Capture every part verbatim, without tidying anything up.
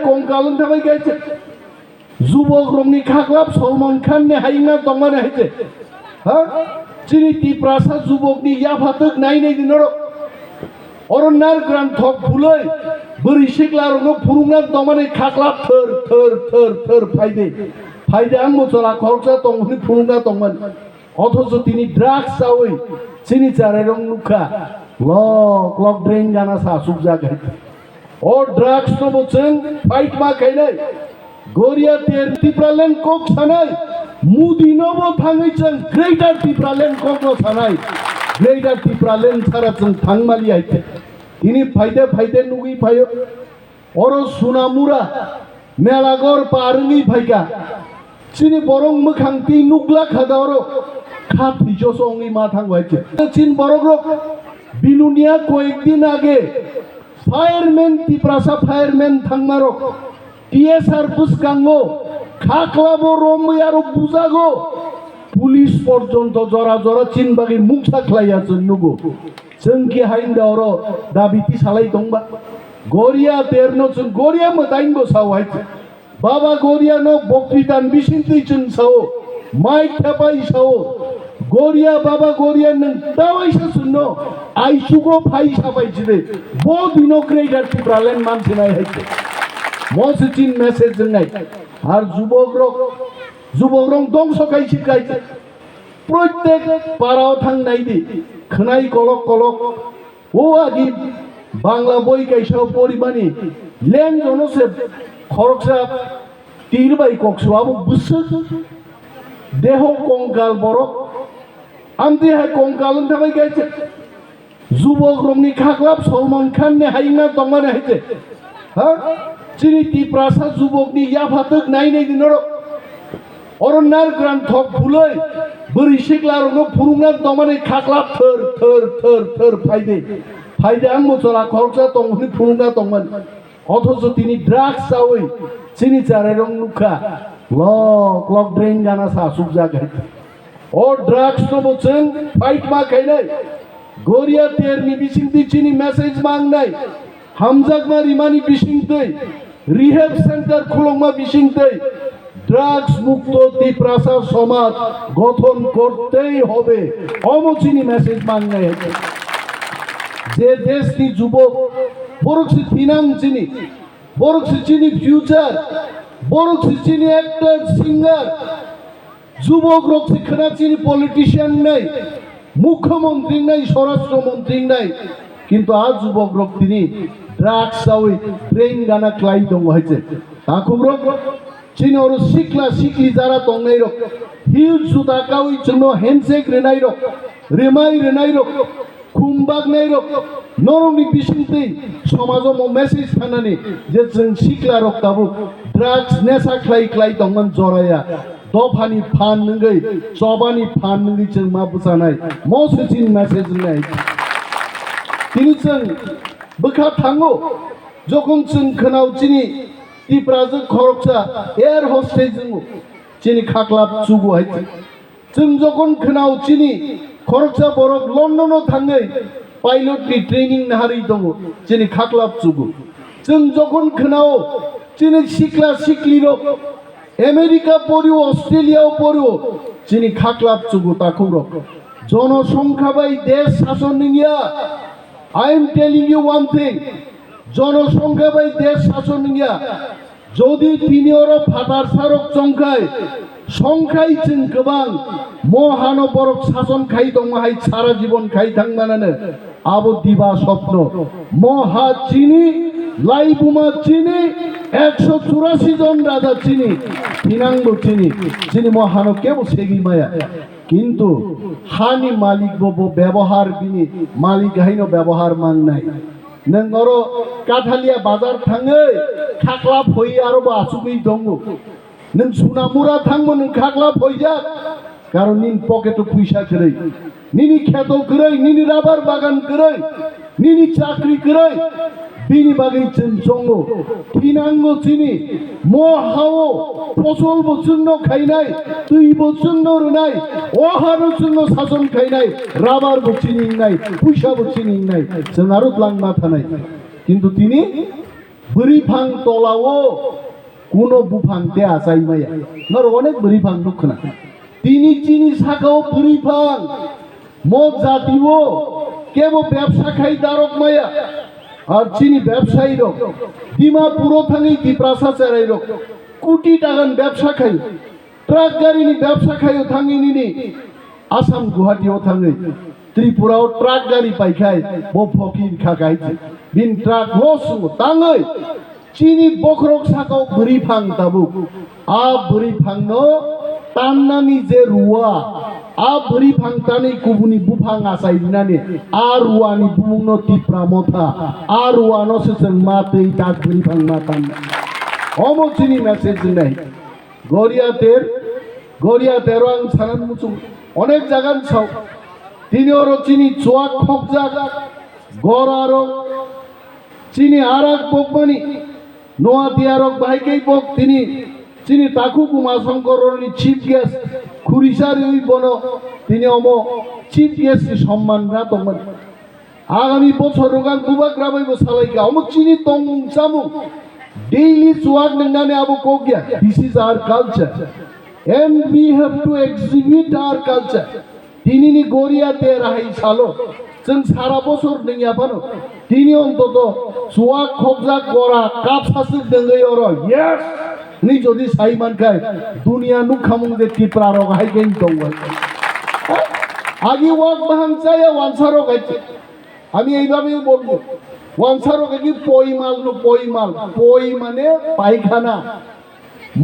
Kongkal wng thabai khe jubok rokni khaklap Salman Khan ni hayungna tongmani hai se. Ha? Chini Tiprasa jubok ni yaphatok nai nai di norok. Oro nargran thok phuloi bwrwi sikla rokno phurungna tongmani khaklap thor thor thor thor phaide. Phaide ang mochola khoroksa tong hwnwi phurungna tongmani. Othocho tini drugs chawi chini charairok nukha, lok lok drain gana sa sukjak hai. O drugs no bo chwng fight ma khainai. Goria ter Tipraland kok sanai. Mudi no bo thangwi chwng Greater Tipraland kok no sanai. Greater Tipraland sara chwng thangmali hai. Tini phaide phaide nugwi phaio. Oro Sunamura Melagor par wngwi phaikha. Chini borok mwkhang twi nukla kha da oro kha thijoso wngwi ma thango hai khe. Chini borok rok binunia koyek din age fireman, Tiprasa fireman thangmarok T S R bwskango khaklabo romwi aro bujago. Police porjonto jora jora chini bagwi mungsa khlaiya chwng nugo. Chwng khe hain da oro dabi tisalai tongba. Goria terno chwng Goria mwtainbo sao hai. Baba Goria no bokti tan bisingtwi chwng sao. Mai khepai sao. Goria Baba Goria nwng tawaisa chwngno aisugo phaisa bai chide. Bo dino Greater Tipraland mansinai hai. Mo se chin message wngnai. Ar jubok rok, jubok rok dongso kaisi kaisi. Proitek parao thang nai di, khwnai kolok kolok. O agi Bangla boi kaisa porimani leng jono se khoroksa tir bai kok su abo bwswk deho kongkal borok. Amtwi hai kongkal wng thabai kaisa. Jubok rokni khaklap Salman Khan ni hayungna tongmani hai se. Ha? Chini Tiprasa jubok ni yaphatok nai nai di norok. Oro nargran thok phuloi bwrwi sikla rokno phurungna tongmani khaklap thor thor thor thor phaide. Phaide ang mochola khoroksa tong hwnwi phurungna tongmani. Othocho tini drugs chawi chini charairok nukha, lok lok drain gana sa sukjak hai. O drugs no bo chwng fight ma khainai. Goria terni bisingtwi chini message mangnai. Hamjakma rimani bisingtwi, rehab center khulokma bisingtwi, drugs mukto Tiprasa somaj gothon kortei hobe. Omo chini message mangnai hai. Je deshni jubok, borok se thinang chini, borok se chini future, borok se chini actor, singer. Jubok rok se khna chini politician nai, mukhyamantri nai, swarashtra mantri nai, kintu a jubok rok tini drugs chawi brain gana khlai tongo hai se. Takhuk rok, chini oro sikla sikli jara tongnai rok, heel juta kawi chwngno handshake rwnai rok, rimai rwnai rok, khum baknai rok, norokni bisingtwi somajo mo message thanani je chwng sikla rok tabuk drugs nesa khlai khlai tongmani joraya, dophani phan nungwi, chobani phan nungwi chwng ma bwchanai, mo se chini message wngnai. Tini chwng bwkha thango, jokhon chwng khwnao chini Tiprajwk khoroksa air hostage wngo, chini khaklap chugo hai. Chwng jokhon khwnao chini khoroksa borok London-o thangwi pilot ni training naharwi tongo, chini khaklap chugo. Chwng jokhon khwnao chini sikla siklirok America porio, Australia-o porio, chini khaklap chugo takhukrok. Jonosongkha bai desh sason wngya. I am telling you one thing, jonosongkha bai desh sason wngya. Jodi tini oro phatar sarok chongkhai, songkhai chwng kwbang, mo hano borok sason khai tongma hai sara jibon khai thangmanano, abo diba sopno. Mo ha chini, laibuma chini, ekso churasi jon raja chini, thinangbo chini, chini mo hano kebo segwi maya. Kintu hani malik bo, bo bebohar bini malik haino bebohar mangnai. Nwng oro Kathalia bazar thangwi khakla phoi aro bo achugwi tongo. Nwng Sunamura thangbo nwng khakla phoijak, karon nini pocket o puisa kwrwi, nini kheto kwrwi, nini rubber bagan kwrwi, nini chakri kwrwi, bini bagwi chwng chongo. Thinango chini mo hao fosol bo chwngno khainai, twi bo chwngno rwnai, o haro chwngno sason khainai, rubber bo chini wngnai, puisa bo chini wngnai, chwng aro twlang ma thanai. Kintu tini Bwrwi phang tolao kuno buphang de achai maya. Norok onek bwrwi phang nuk khna. Tini chini sakao bwrwi phang, mo jatio kebo bebsa khai darok maya. Ar chini bebsai rok Dimapuro thangwi Tiprasa cherai rok koti takan bebsa khai. Truck gari ni bebsa khaio thangwi nini Assam Guwahati o thangwi Tripura o truck gari paikhai bo phokir kha kai. Bin truck no sungo tangwi chini bokhorok sakao bwrwi phang tabuk. A bwrwi phang no tannani je rua, a bwrwi phang tanwi kubuni buphang achai rinani a rua ni bumung no Tipra Motha, a rua no se chwng ma twi tak bwrwi phang ma tanna. Omo chini message nai. Goria ter, Goria tero ang sanan muchung onek jagan sao. Tini oro chini chuak khokjak, gora rok, chini arak bokmani, noatia rok bahai kei bok tini chini takhu Kuma Songkor roni chief guest, khurisa riwi bono tini omo chief guest ni somman ra tongmani. Agami bochor rok ang bubagra bai bo salai kha. Omo chini tongmung chamung. Daily chuak nwngnani abo kok ya. This is our culture. And we have to exhibit our culture. Tini ni Goria ter hai salo. Chwng sara bochor nwngya phano. Tini ontoto chuak khokjak gora kap saswk nwngwi oro. Yes! Ni jodi sai mankhai dunia nukhamung je Tipra rok hai khe tongwai. Agi wak bahang chaya wansa rok hai. আমি এইভাবেই বলবো, wansarok ki poimal no poimal, poi mane paikhana,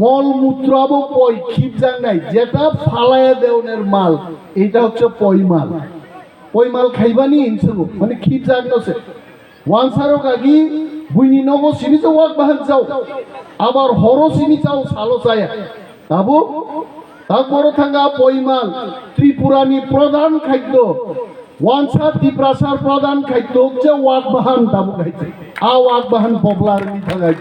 mol mutra bo poi khibjaknai, যেটা ফালাইয়া দেওনের মাল, এটা হচ্ছে পইমাল। পইমাল খাইবানি হিংসুক, মানে খিবজাক নসে। Wansarok agi buini nogo sini je wak bahan chao, abar horo sini chao salo chaya. Tabuk, tak boro thanga poimal, Tripura ni pradhan khadyo, wansa Tiprasar pradhan khadyo je wak bahan tabuk hai. A wak bahan popular ni thangai.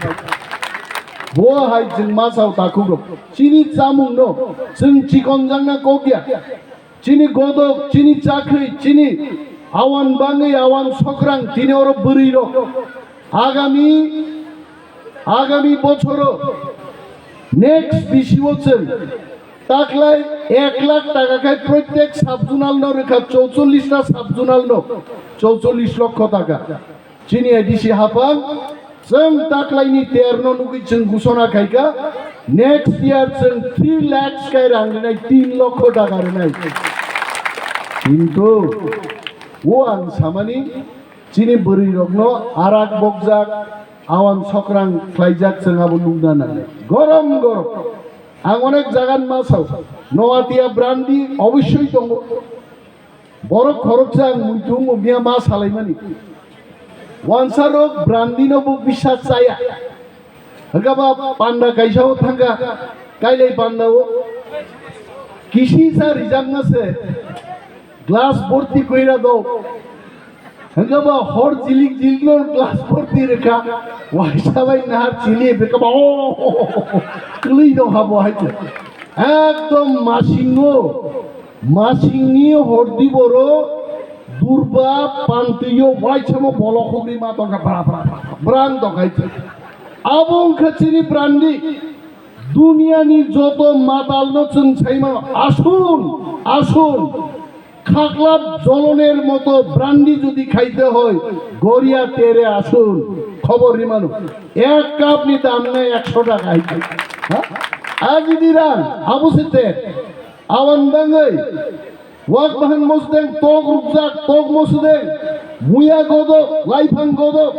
Bo hai jing ma sao takhuk rok. Chini chamung no, jing chikon jangna kokya. Chini godok, chini chakri, chini awan bangwi awan sokrang, tini oro bwrwi rok. Agami, agami bochoro next D C o chwng taklai ek lakh taka khai protek sub-zonal no rwkha, chouchollish ta sub-zonal no chouchollish lokho taka. Chini A D C hapang, chwng taklaini ter no nugwi chwng gusona khaikha, next year chwng three lakhs kai rang rinai, tin lokho taka rinai. Kintu, o ang samani, chini bwrwi rokno arak bokjak, awan sokrang khlaijak chwng abo nukna nangnai. Gorom gorom. Ang onek jagan ma sao, Noatia brandi obossoi tongo. Borok khoroksa ang muitu wngmo miya ma salaimani. Wansarok brandino bo bisas chaya. Hwnkhe ba panda kaisa o thangkha, kailai panda o. Kisi sa rijakma se. Glass borti koira do. Hwnkhe ba hor jilik jilik no glass borti rwkha. Waisa bai nahar chili bwkha ba o. Kwlwi do habo hai. Ekdom masingo. Masingni hordi boro durba pantio waisamo bolo khogri ma tongkha bra bra bra bra brang tongkhai. Abo wngkha chini brandi. Duniyani joto matalno chwng saimano. Asun, asun. Khakla joloner moto brandi jodi khaite hoi, Goria tere asun. Khobor rimano. Ek cup ni dam na ekso taka hai. Ha? Ajidi rang, abu site. Awan bangwi, wak bahan mosdeng, tok rukjak, tok mosdeng, muya godok, laiphang godok,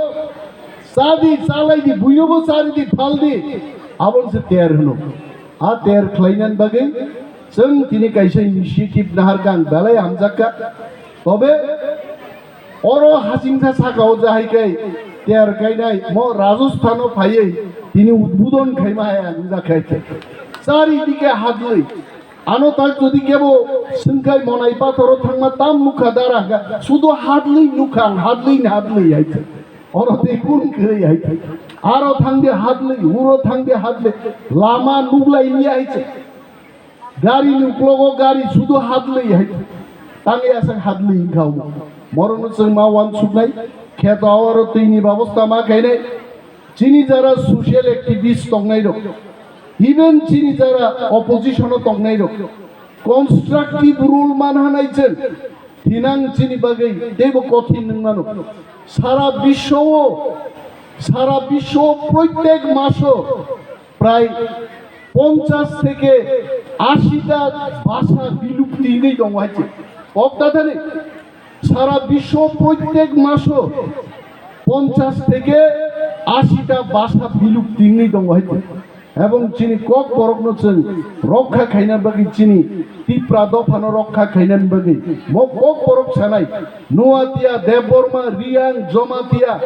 chadi, chalaidi, buinobo charidi, phaldi, abon se ter hwno. A ter khlainani bagwi chwng tini kaisa initiative naharkha, ang belai hamjakha. Tobe oro hasingsa sakao je hai khe ter kainai mo Rajasthan o phaiwi tini udbodon khaima hai ang wngjakha khe. Chari dike hadlwi. Ano tak jodi kebo swngkhai monai pathoro thangma tam nukha dara hwnkha. Sudo hadlwi nukha ang, hadlwi ni hadlwi hai khe. Oro tei kun kwrwi hai khe. Aro thangdi hadlwi, uro thangdi hadlwi. Lama nuklai liya hai khe. Gari ni uklogo gari sudu hadlwi hai. Tangwi aswk hadlwi wngkha omo. Morono chwng ma uansuknai. Kheto oro twi ni babosta ma khainai. Chini jara social activist tongnai rok, even chini jara opposition o tongnai rok, constructive role man hanai chwng thinang chini bagwi teibo kothin wng mano. Sara biswo, sara biswo proitek maso prai ponchas theke ashi ta bhasha bilupti wngwi tongo hai se. Kok ta thani sara biswo proitek maso ponchas theke ashi ta bhasha bilupti wngwi tongo hai se. Ebong chini Kokborok no chwng rokha khaina bagwi, chini Tipra dopha no rokha khaina bagwi mo Kokborok sanai Nuatia, Debbarma, Riang, Jomatia,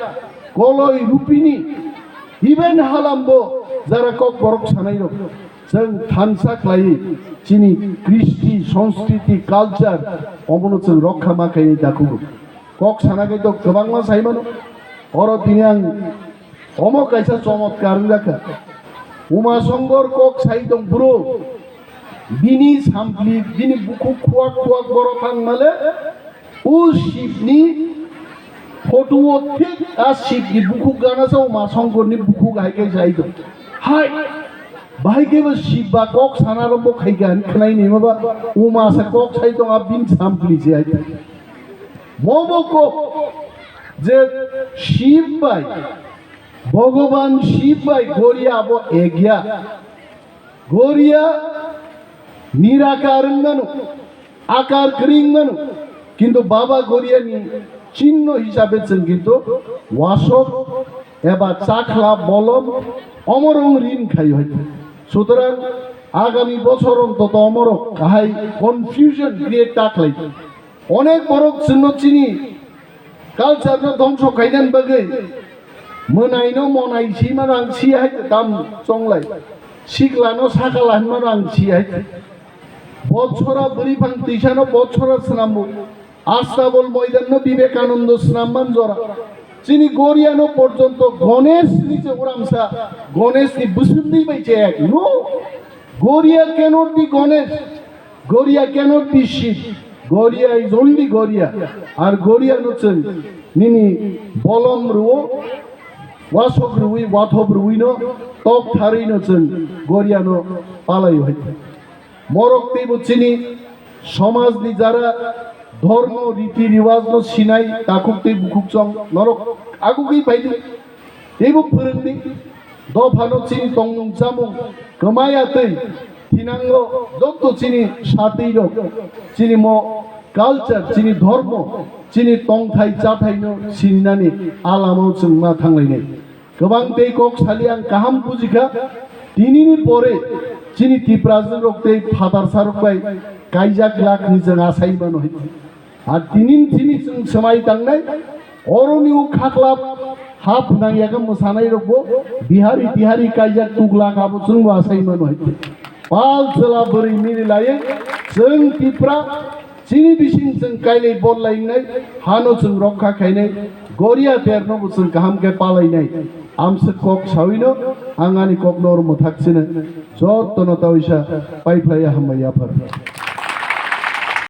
Koloi, Rupini, even halambo jara Kokborok sanai rok chwng thansa khlaiwi chini kristi, sanskriti, culture omono chwng rokha ma khaini dakhugo. Kok sana khe to kwbangma sai mano. Oro tini ang omo kaisa chomotkar wngjakha. Uma Songkor kok sai tong bro. Bini sampli, bini bukhuk khuak khuak boro thang male. O Shibni photo o thik a Shibni bukhuk gana sa Uma Songkorni bukhuk hai khe sai do. Hai, bahai khe bo Shib ba kok sana rok bo khai khe ani khwnai ni ma ba Uma sa kok sai tong a bin sampli se hai. Bo bo kok je Shib bai, Bhogoban Shib bai Goria bo egya. Goria nirakar wng mano, akar kwrwi wng mano, kintu Baba Goria ni chinno hisabe chwng kintu wasok eba chakhla bolom omorong rin khayo hai. Sutorang agami bosorong toto omorok kahai confusion create ta khlai. Onek borok chwngno chini culture no dhongso khainani bagwi mwnai no monai si mano ang si hai tam chonglai. Sikla no sakala hin mano ang si hai. Botsora bwrwi phang twisa no botsora swnambo. Astabol moidan no Vivekananda swnamman jora. Chini Goria no porjonto Ganesh ni se uramsa, Ganesh ni bwswndwi bai che ek. No, Goria cannot be Ganesh. Goria cannot be Shiv. Goria is only Goria. Ar Goria no chwng nini bolom rwo, wasok rwi, wathop rwi no, tok tharwi no chwng Goria no palai hai. Morok teibo chini somaj ni jara dhormo riti riwaj no sinai takhuk tei bukhuk chong norok agugwi paidi. Teibo phwrwngdi, dophano chini tongmung chamung kwmaya twi thinango, joto chini satwi rok, chini mo culture, chini dhormo, chini tongthai chathaino sinani alamo chwng ma thanglainai. Kwbang tei kok sali ang kaham bujikha, tinini pore chini Tiprajwk rok tei phatarsa rok bai kaijak lakni chwng asai mano hai. Ar tinin thini chwng swmai tangnai, oroni o khaklap hap nang yaga mwsanai rokbo Bihari Tihari kaijak tuglak abo chwngbo asai mano hai. Pal chwla bwrwi mili laiwi chwng Tipra chini bising chwng kailai bol lainai, hano chwng rokha khainai, Goria terno bo chwng kaham khe palainai. Amswk kok sawino ang ani kokno oro mwthak sino, jottono tawisa paiphlaiya hambai yaphar.